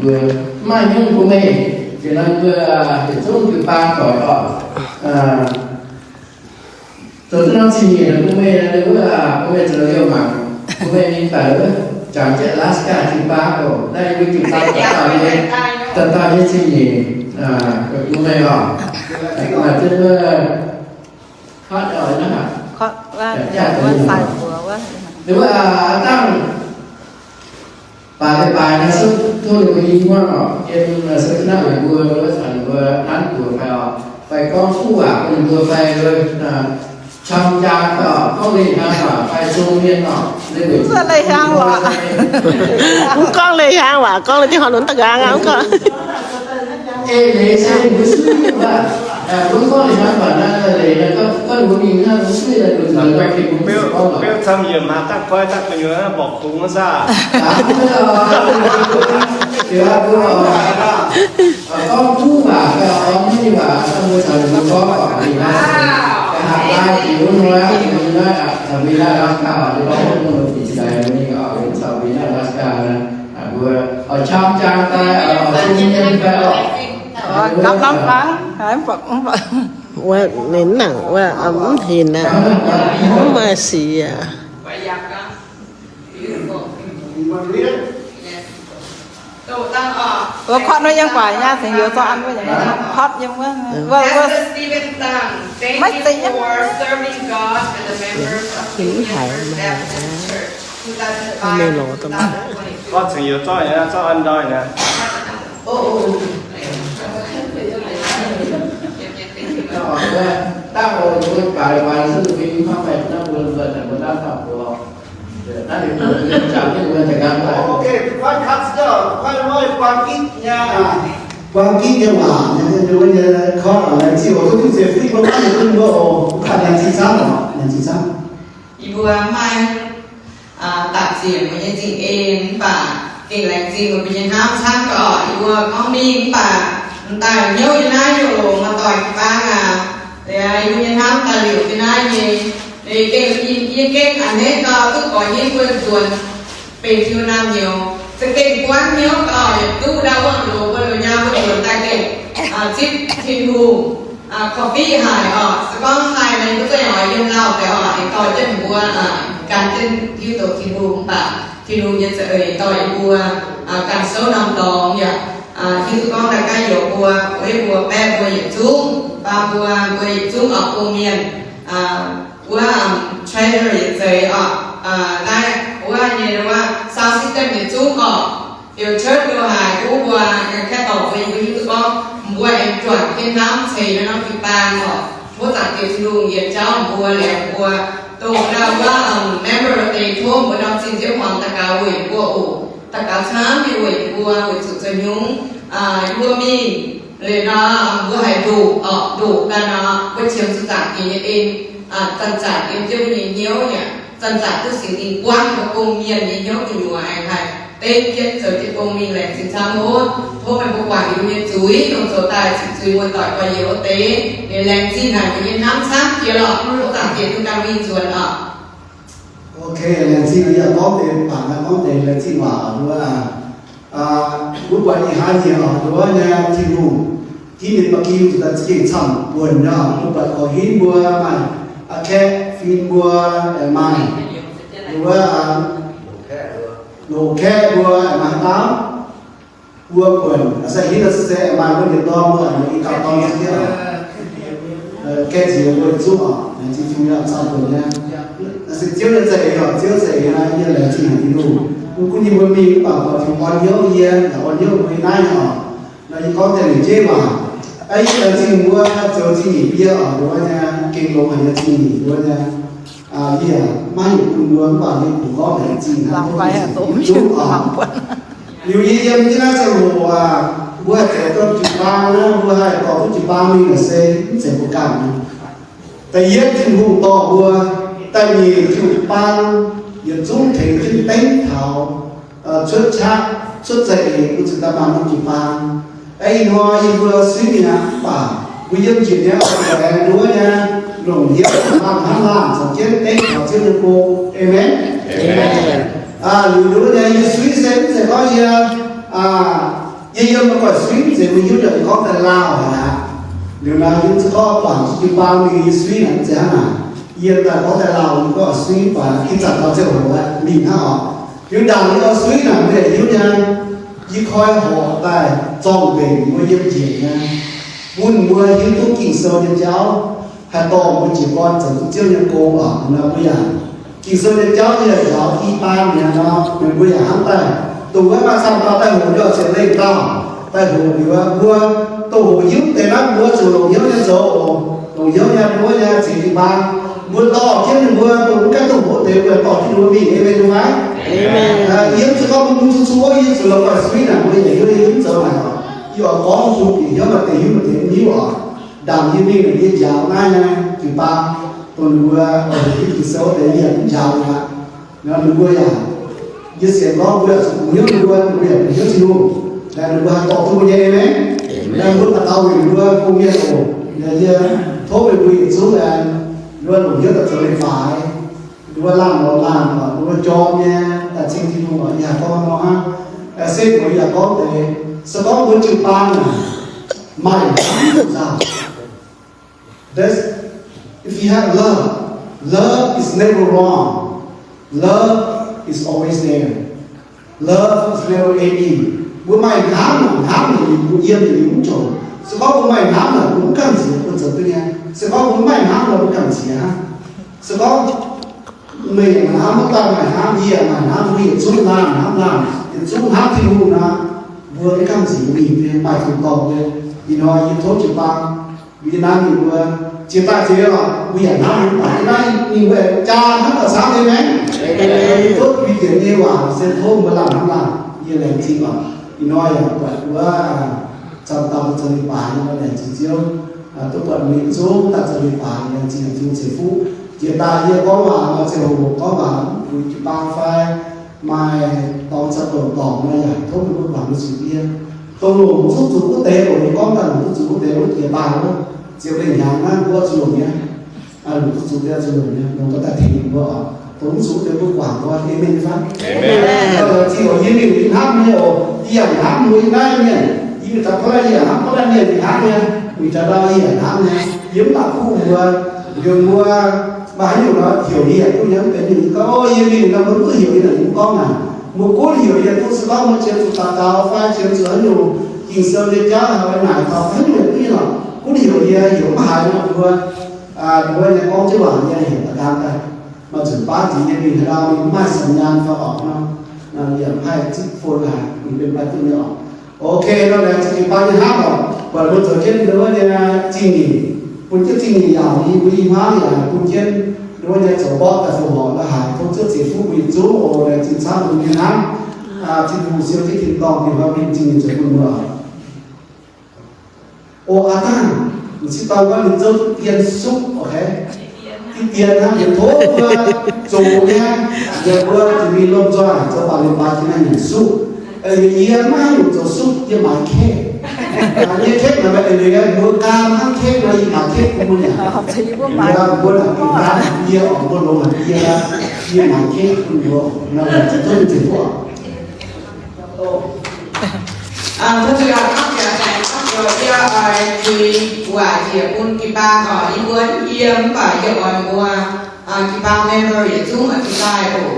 Mbuo maaih nyungc bun meih, jiex naaiv mbuo yietc zungv jiu-baang doic oc. Zoux duqv norm zingh nyeic bun meih, wuov bun meih zoux liouh mangc, bun meih mingh daaih wuov jangx jienv Alaska jiu-baang oc. Naaiv yie mbuo jiu-baang dauh dauh nyei, dauh dauh nyei zingh nyeic bun meih oc. Maaih zunv wuov Wuov, wuov sai mbuo wuov. Wuov, dangh baaix leiz-baaix naaiv, tov ninh mbuo nyei hmuangv oc, yiem se naaiv weic mbuo, wuov, zanc mbuo nanv mbuo fai oc, fai gorngv kuv waac bun ninh mbuo fai, wuov, qam jaa fai oc, gorngv leih hnyangx waac fai zong mienh oc, leih hnyangx waac. Mv gorngv leih hnyangx waac, gorngv leih diuh horngc nunc da'nqaang aqv, mv gorngv. Ei leiz se mbuo suiv mienh aqv. Mbuo gorngv leiz hnyangx waac naaiv, leiz naaiv gorngv mbuo mingh naaiv mbuo suiv naaiv mbuo zuqc gorngv. Beuv camv yiemc haaix daaih koi daaih gu'nyuoz mborqc kungx saah. Gorngv kuv waac, gorngv mv nyei waac, mbuo caux ninh mbuo gorngv oc, mingh naaiv, haaix daaih jiex wuov hnoi aqv, mingh naaiv, mingh naaiv Alaska oc, ninh gorngv mbuo mingh oc, caux mingh naaiv Alaska naaiv, mbuo oix qam jaa daaih, oix zungv mienh daaih oc. Gapv norm fai, wuov ninh nangc wuov mv hinc aqv, mv maaih sic aqv. Wuov kotv wuov yiem guaax nyei, cingx youz zorqv an wuov, kotv yiem wuov, wuov, wuov. Maiv zeiz yiem. Mv haiz maaih, maiv lorz daaih. Kotv cingx youz zorqv, zorqv an ndoih naaic. Buang gitv nyei waac, nyei, nyei, nyei, kotv, laengz zingh oc, duqv ziepc fingx mbuo maiv yietc zungv mbuo oc, kotv laengz zingh camv oc, laengz zingh camv. Yie mbuo maaih dapc ziepc mbuo nyei zingh en mv baac gengh laengz zingh mbuo nyei hnamv camv gaax oc. Yie mbuo gorngv mingh mv baac m'daaih hnyouv yiem naaiv nyei oc, maaih doic jiu-baang aac. Liuz yie mbuo nyei hnamv daaih liouc fih naaiv nyei. Liuz gengh yie gengh a'hneiv gau duqv gorx-nyeiv mbuo nzuonx benx jiu naamh nyouz, za'gengh buangv hnyouv gau yietc duqv ndau wuov loz mbuo loz-nyaah mbuo nzuonx daaih gengh zipv Tin-Hungh korv-fiqv haic oc. Se gorngv haih nor, yie mbuo zungv oix yiem lauh deix oc, aengx dorh jienv mbuo gan jienv hiuv duqv Tin-Hungh mv baac Tin-Hungh nyei za'eix dorh yie mbuo ganh souv norm dorngx yaac hiuv duqv gorngv naaiv gaax youz mbuo, wuov mbuo baeqv mbuo yietc zungv, baamh mbuo, mbuo yietc zungv oc, bung mienh, wuov treasurer yietc zeiz oc, naaiv wuov nyei wuov sound system yietc zungv oc, field church lo haic, wuov mbuo kaeqv dorngc mbuo, yie mbuo hiuv duqv gorngv mbuo aengx juangc jienv hnamv ceix norm jiu-baang oc. Tov Zaangc Diex Tin-Hungh yietc jauv mbuo, liemh mbuo dongh ndau wuov member deix tov mbuo ndorm zingh nziouv hmuangx daux gaux weic mbuo oc. Daux gaux camv nyei weic mbuo, weic zuqc zoux nyungc yie mbuo mingh liuz nor, mbuo haih ndoqc oc, ndoqc ganh nor, mbuo qiemx zuqc Zaangc Diex nyei en, zanc-zanc yiem jienv mbuo nyei hnyouv yaac zanc-zanc duqv Singx Lingh buangv mbuo gong mienh nyei hnyouv gu'nyuoz aengx haih dengv jienv zoux jienv gong mingh. Laengz zingh camv ov. Tov meih mbuo guangc yie mbuo nyei zuiz, dongh zoux daaih zuqc zuiz muoz-doic gorx-youz wuov deix, ninh laengz zingh haic mbuo nyei hnamv camv jiex lorqc. Tov Zaangc Diex duqv ganh mingh nzuonx oc. Ok, laengz zingh yaac gorngv deix baac naaiv gorngv deix laengz zingh waac wuov, wuov buatc ih hnoi nyiec oc, nduov nyei Tin-Hungh ginv ninh ba'gi zuqc daaih za'gengh camv buonc nyei oc. Mbuo buatc gorqv-hingv mbuo maaih, a'kaeqv fim mbuo maaih, wuov, loz-kaeqv mbuo maaih haaix dauh mbuo buonc, se hingv se maaih mbuo nyei dorn mbuo, i dauh dorn za'gengh gaengh nziex mbuo yietc zungv oc, laengz zingh Tin-Hungh camv buonc nyei. Se Ziouv nyei za'eix oc, Ziouv za'eix naaiv yie laengz zingh haic Tin-Hungh. Mv gunv yie mbuo mingh mv baac buatc Tin-Hungh orn hnyouv yie, orn hnyouv mbuo naaiv nyei oc. Nor yie gorngv deix lingc jeiv waac, yie laengz zingh mbuo zoux zingh nyeic bie oc, mbuo nyei gengh longx haic nyei zingh nyeic mbuo nyei. Yie maiv heuc bun mbuo mv baac yie kungx gorngv laengz zingh hnangv, zungv oc. Liuz yie yiem jienv naaiv ziangh hoc aac, mbuo haih zoux duqv jiu-baang naaiv, mbuo haih dorh duqv jiu-baang mingh naaic se mv zeiz mbuo ganh nyei. Da'yietv Tin-Hungh dorh mbuo, da'nyeic jiu-baang yietc zungv tengx jienv dengv taux cuotv qaqv, cuotv za'eix, mbuo zuqc daaih maaih norm jiu-baang. Ih hnoi yie mbuo suiv mi'aqv, mv baac mbuo yiem njiec nyei oix nduov nyei, longc hnyouv hnamv hnamv laanh caux jienv dengv taux Ziouv nyei gong. Aamen. Liuz nduov nyei yie suiv se mv zeiz gorngv yie Yie yiem la'guaih suiv nzengc, mbuo hiuv duqv gorngv daaih Laauh aqv. Liuz naaiv yie mv zeiz gorngv guangc jiu-baang mingh yie suiv naaic, mv zeiz hnangv naaic. Yie daaih gorngv daaih Laauh, mbuo gorngv suiv baac ih zanc taux ziangh hoc aqv, mingh hnangv oc. Liuz ndaangc yie oix suiv naaic, mbuo yaac hiuv nyei. Yie koi horc daaih zorng-mbenc mbuo yiem njiec nyei, bun mbuo hiuv duqv Ging-Sou nyei jauv, haih dorh mbuo jiez gorn zoux duqv Ziouv nyei gong oc. Nor mbuo yaac Ging-Sou nyei jauv yie njaaux i baan mi'aqv nor, meih mbuo yaac hnamv daaih. Dongh wuov maaih camv dauh daaih hoqc nyei oc, ziepc lengh dauh daaih hoqc liuz, mbuo dongh hoqc hiuv deix naaiv mbuo zuqc longc hnyouv nyei zoux oc. Longc hnyouv nyei mbuo nyei ziex jiu-baang, mbuo dorh jienv ninh mbuo, dongh mv gaengh duqv hoqc deix mbuo dorh jienv ninh mbuo mingh, aamen fai? Yie mv zeiz gorngv mbuo mv zuqc zuqc, yie zuqc la'guaih suiv naaic, mbuo yaac hiuv yie mv zoux naaic oc. Yie oix gorngv bun bieqc hnyouv maaih deix hiuv maaih deix mv hiuv oc. Ndaangc yie mingh naaic yie njaaux naaiv nyei jiu-baang, dongh ninh mbuo oix hoqc hiuv Ging-Sou deix yie yaac mv njaaux ninh aqv. Nor ninh mbuo yaac, yie sienx gorngv mbuo yaac zuqc bungx hnyouv ninh mbuo, ninh mbuo yaac bungx hnyouv Tin-Hungh. Ninh mbuo haih dorh duqv mbuo nyei, aamen. Ninh mbuo daux gaux weic ninh mbuo gong mienh oc. Yie tov meih mbuo yietc zungv aengx longc hnyouv daaih zoux leiz-baaix. Ninh mbuo laanh lorz laanh oc, ninh mbuo jorm nyei daaih ceng Tin-Hungh oc. Yie haiz gorngv nor hnangv, se mbuo yaac gorngv deix, se gorngv mbuo jiu-baang naaic maaih hnamv nzauh. That's, if you have love, love is never wrong. Love is always there. Love is never ending. Mbuo maaih hnamv, hnamv naaic mbuo yiem naaic mbuo mv jomc. Se gorngv mbuo maaih hnamv naaic mbuo mv gamh nziex, mbuo zoux duqv nyei. Se gorngv mbuo mv maaih hnamv naaic mbuo gamh nziex hnangv. Se gorngv meih yaac hnamv, wuov dauh maaih hnamv, yie yaac maaih hnamv, mbuo yietc zungv laanh hnamv laanh, yietc zungv hnamv Tin-Hungh nor, mbuo mv gamh nziex mingh nyei, maaih zuqc dorngc nyei. Ih hnoi yie tov jiu-baang, yie naaiv mingh mbuo jiex daaih ziex lorqc, mbuo yaac hnamv mbuo mv baac yie naaiv mingh mbuo jaa hnamv baac camv nyei maengc. Yie tov mbuo jiex nyei waac se tov mbuo laanh hnamv laanh, yie laengz zingh oc. Ih hnoi yaac buatc wuov camv dauh zoux leiz-baaix nyei, laengz zingh Ziouv. Duqv buatc mbuo yietc zungv daaih zoux leiz-baaix, laengz zingh Tin-Hungh ceix fuqv. Jiex daaih yie gorngv waac nor, ziouc hoqc gorngv waac mv puix jiu-baang fai maaih dorngx za'gengh dorngc nor yaac tov mbuo guangc mbuo zuqc yie. Dongh longc duqv zuqc wuov deix oc, yie gorngv daaih longc duqv zuqc wuov deix wuov jiex daaih wuov, ziepc lengh hnyangx naaiv mbuo zuqc longc nyei. Longc duqv zuqc deix zuqc longc nyei, longc ga'daaih tengx ninh mbuo oc. Dongh mv zuqc deix mbuo guangc mbuo, aamen fai? Laengz zingh oc. Yie mingh yie hnamv nyei oc, yie yaac hnamv mbuo yiem naaiv mienh. Yie mingh taux Portland yie yaac hnamv Portland mienh, yie hnamv nyei. Mingh taux ndau yie yaac hnamv nyei. Yie mv baac kuv mbuo, liuz mbuo maaih haaix nyungc nor heuc yie yaac duqv nyei, mv benx nyungc gorngv, o, yie mingh nor mbuo mv duqv heuc yie naaic, mv gorngv naaic. Mbuo gunv heuc yie duqv, se gorngv mbuo qiemx zuqc daux gaux fai qiemx zuqc haaix nyungc Ging-Sou nyei jauv haaix naaic taux haaix nyungc duqv nyei lorqc, gunv heuc yie, heuc mv haiz nor mbuo, mbuo nyei gorngv jienv waac nyei heuc daaih gan daaih. Maaih nzunc baav nziex yie mingh haaix ndau mingh mv maaih สัญญาณ fai orqc nor, yaac mv haih zipv phone haic, mingh benx baaix duqv nyei orqc. Ok, nor laengz zingh jiu-baang nyei hnamv oc, buatc mbuo zoux jienv ndon wuov nyei zingh nyeic, bun jienv zingh nyeic yaauc, yie mbuo i hmuangv yaac bun jienv ndon wuov nyei zoux mborqv daaih fongc horc nor haic. Tov Ziouv ceix fuqv mbuo yietc zungv oc. Laengz zingh camv mbuo nyei hnamv. Tin-Hungh siou jienv tin-dorngh dingc hnoi mbuo zingh nyeic zoux bun mbuo. O, aa dangh, m'sieqv dorn gorngv ninh zouv dien suqv, ok. Dien hnangv, yietc tov mbuo zoux nyei, yietc mbuo zuqc mingh lomh nzoih zoux baac lomh nzoih jiex naaiv nyanc suqv. Yie maiv haih zoux suqv, yie maaiz cake. Yie cake naaic maaih eix leiz, mbuo gaam hnangv cake nor, yie maaiz cake bun mbuo nyanc. Mbuo naaic bieqc gaam, yie oix mbuo longx haic, yie, yie maaiz cake bun mbuo, nor, zungv mv zeiz fuqv. Aa, tov Ziouv aac, hnamv jiex, hnamv jiex yie, aa, nzuih waac njiec bun jiu-baang oc. Yie mbuo yiem mv baac yie oix mbuo, aa, jiu-baang member yietc zungv oix zuqc daaih oc.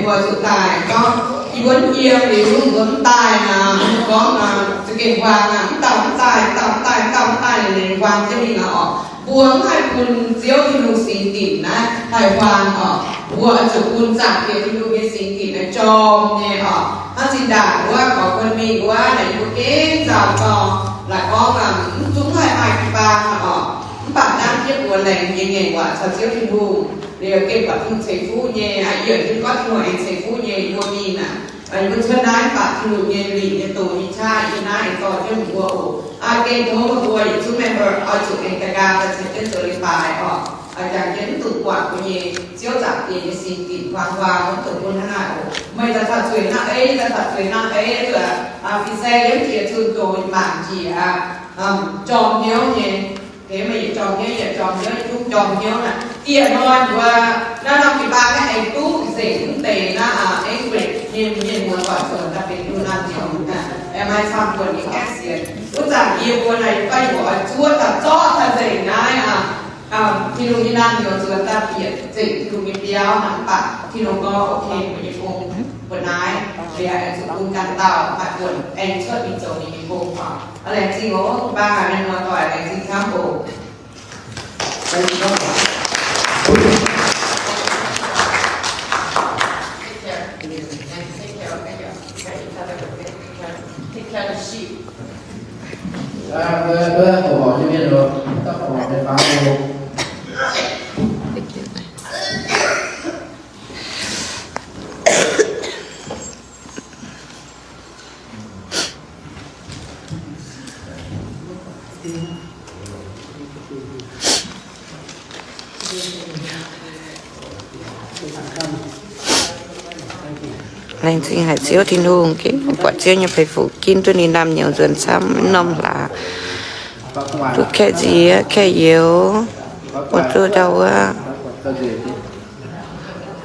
Mbuo zuqc daaih gorngv yie mbuo yiem liuz mbuo mv daaih nor, mbuo gorngv nor, za'gengh huaang aqv, mv dauh mv daaih, mv dauh mv daaih, mv dauh mv daaih, liuz huaang jienv mingh nor oc. Mbuo mv haih bun Ziouv Tin-Hungh singx dinc naaiv haih huaang oc. Mbuo oix zuqc bun zaangc Diex Tin-Hungh nyei singx dinc naaiv jorm nyei oc. Hnangv zinh ndaangc wuov gorx-guon mingh wuov naaic, yie mbuo gengh nzauh dorh laaix gorngv, mv zungv haih maaih jiu-baang oc. Mv baac hnangv jienv mbuo laengz nyei ngaengc waac caux Ziouv Tin-Hungh, liuz gengh buatc Tin-Hungh ceix fuqv nyei, yie yaac jienv gorngv Tin-Hungh aengx ceix fuqv nyei, yie mbuo mingh naaic, yie mbuo cuotv naaiv baac Tin-Hungh nyei lingc nyei doz nyei qaqv yie naaiv aengx dorh jienv mbuo oc. Gengh tov meih mbuo yietc zungv member oix zuqc aengx daaih nqaang daaih caux jienv zoux leiz-baaix oc. Jangx jienv mv dungx buatc mbuo nyei Ziouv Zaangc Diex nyei singx dinc huaang-huaang, mv dungx bun hnangv naaiv oc. Meih daaih fatv zueiz naaiv ei, daaih fatv zueiz naaiv ei, zuqc fih sai yiem jiex zunh doz mangc jiex, jorm hnyouv nyei. Meih yietc jorm hnyouv, yietc jorm hnyouv, yietc zungv jorm hnyouv naaic. Dieh hnoi mbuo naaiv norm jiu-baang naaiv aengx duqv nzengc mv deix naaiv English. Mienh, mienh muoz-doic zuonx daaih benx Tin-Hungh naamh nyouz aqv, aengx maaih camv-buonc nyei gaengh sienx. Wuov zanc yie mbuo naaic fai yie mbuo oix zuov taux zorqv taux nzengc naaiv aqv. Tin-Hungh nyei naamh nyouz zuonx daaih bieqc zengc Tin-Hungh nyei biauv, mv baac Tin-Hungh gorngv, ok, mbuo nyei gong mbuo naaiv, mbuo yaac zuqc bun ganh dauh maaih buonc aengx cuotv mingh zoux ninh nyei gong oc. Laengz zingh oc, mbuo mienh muoz-doic, laengz zingh camv oc. Laengz zingh haic Ziouv Tin-Hungh, ginv buatc Ziouv nyei fei-fuc, ginv duqv ninh naamh nyouz nzuonx camv norm hlaax, duqv kaeqv nziex kaeqv youz, bun duqv ndau wuov,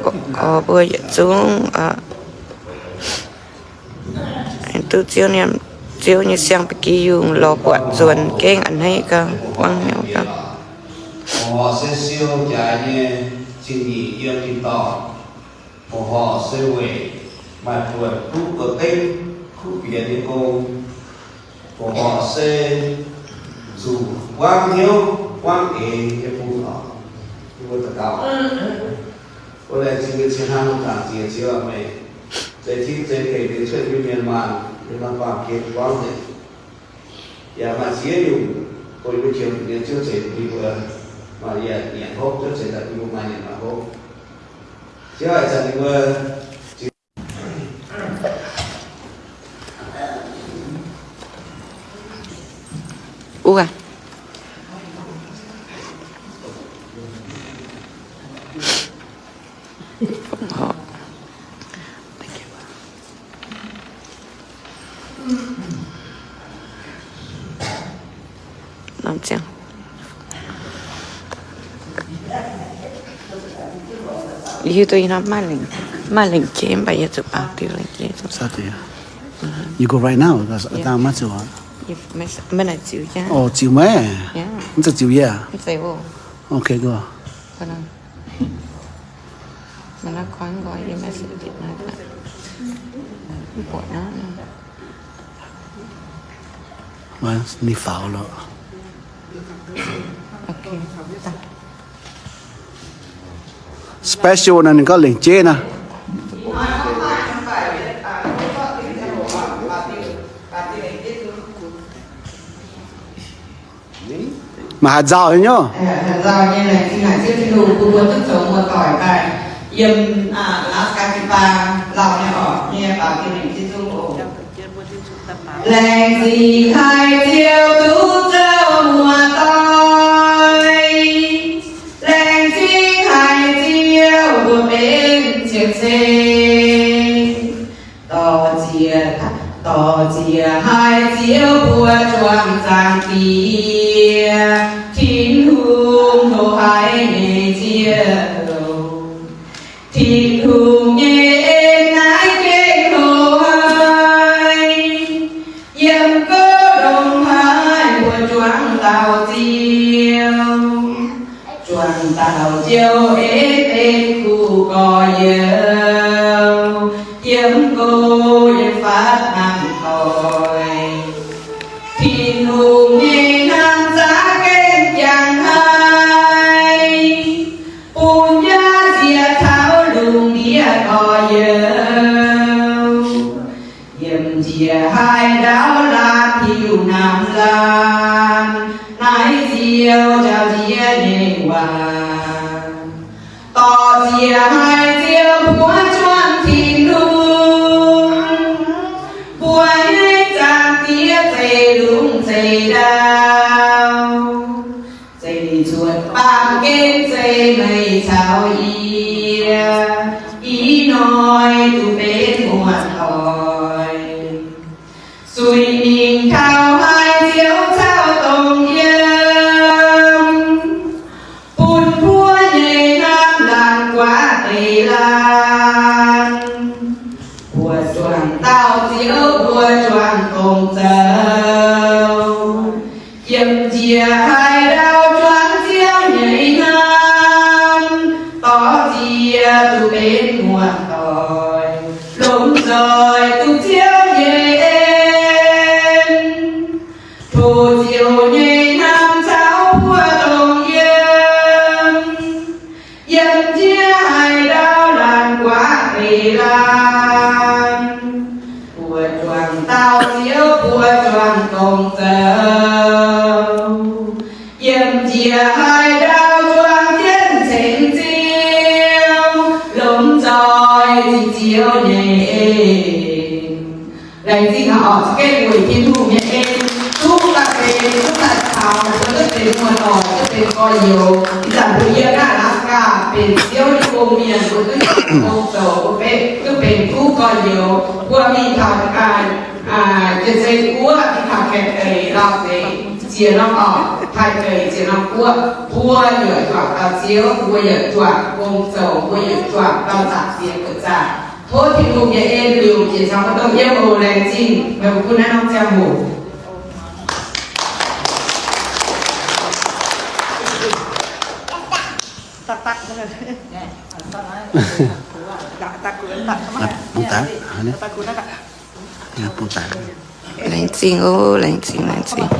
gorx mbuo yietc zungv duqv Ziouv nyei, Ziouv nyei siang ba'gi yungh lorz buatc nzuonx gengh a'hneiv gau, buangv hnyouv gau. Mbuo horc se siou jaaix nyei zingh nyeic yiem tin-dorngh. Mbuo horc se weic maaih buonc kuv douz-dengv kuv fienx nyei gong. Mbuo horc se zuqc buangv hnyouv buangv eix nyei bun oc. Mbuo daux gaux. Mbuo laengz zingh nyei cien hnangv mbuo zaangc Ziouv, Ziouv aac, meih zeiz Tin zeiz Deic, meih cuotv Iu-Mienh maanh, yiem norm baamh gen buangv nzengc. Yaac maaih ziex nyungc, bun yie mbuo jiex mingh nyei Ziouv ceix bun yie mbuo, maaih yaac nyanc hopv, Ziouv ceix daaih bun yie mbuo maaih nyanc maaih hopv. Ziouv aac, zanc yie mbuo Hiuv duqv ih hnoi maaih lengc, maaih lengc jeiv mv baac yie zuqc baaux diuh lengc jeiv. You go right now, maiv ziux aqv. Maiv naaic ziux jaa. Oh, ziux maiv? Mv zeiz ziux yie aqv? Mv zeiz oc. Okay, go. Ninh faaux lorqc. Special naaiv ninh gorngv lengc jeiv naaiv. Maaih haaix nzauh nyei nor? Haaix nzauh nyei, laengz zingh haic Ziouv Tin-Hungh bun mbuo duqv zoux muoz-doic daaih yiem Alaska jiu-baang lauh nyei orqc, nyei baaux diuh mingh jienv zungv oc. Laengz zingh haic Ziouv duqv zoux muoz-doic. Laengz zingh haic Ziouv mbuo benx cien-ceqv. Dorh ziex, dorh ziex haic Ziouv mbuo juangc zaangc Diex, Tin-Hungh ndo haic nyei Ziouv. Tin-Hungh nyei en naaiv gengh ndo haic, yiem gouv ndongc haaix mbuo juangc dauh Ziouv. Juangc dauh Ziouv ei benx kuv gorx-youz, yiem gouv yiem fatv hnangv doic. Tin-Hungh nyei hnamv za'gengh jangx haic, bun yaac ziex taux lungh ndiev gorx-youz. Yiem njiec haaix ndau laanh tiux norm laanh, naaiv Ziouv njaaux nziex nyei waac. Dorh ziex haic Ziouv mbuo juangc Tin-Hungh, mbuo nyei zaangc Diex zeiv lungh zeiv ndau. Zeiv zuotc baamh gen zeiv meih caux yie, ih hnoi duqv benx muoz-doic. Suix mingh taux haaix Ziouv caux dongh yiem, bun mbuo nyei hnamv laanh guaax deix laanh. juangc dauh Ziouv mbuo juangc dongh zoux. Yiem njiec haaix ndau juangc Ziouv nyei hnamv, dorh njiec duqv benx muoz-doic, lomh nzoih duqv Ziouv nyei en. Tov Ziouv nyei hnamv caux mbuo dongh yiem. Yiem njiec haaix ndau laanh guaav deix laanh, mbuo juangc dauh Ziouv mbuo juangc dongh zoux. Yiem njiec haaix ndau juangc jienv ceng Ziouv, lomh nzoih ziqc Ziouv nyei en. Laengz zingh oc. Za'gengh weic Tin-Hungh nyei en, duqv daaih benx, duqv daaih taux, mbuo duqv benx muoz-doic, duqv benx gorx-youz. Ih zanc mbuo yiem naaiv Alaska benx Ziouv nyei gong mienh, mbuo duqv zoux, mbuo duqv benx duqv gorx-youz. Mbuo mingh taux, aa, Janx-Zei Guoqv, mingh taux Kaeqv-Deic, Lauv-Deic, ziex norm oc, Taiv-Deic, ziex norm guoqv, mbuo yaac juangc dauh Ziouv, mbuo yaac juangc gong zoux, mbuo yaac juangc dauh zaangc Diex buoqc zaangc. Tov Tin-Hungh nyei en liouc jiex caux mbuo dongh yiem oc. Laengz zingh meih mbuo bun naaiv norm ziangh hoc. Laengz zingh oc, laengz zingh, laengz zingh.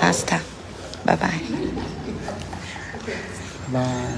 Pastor, bye bye. Bye.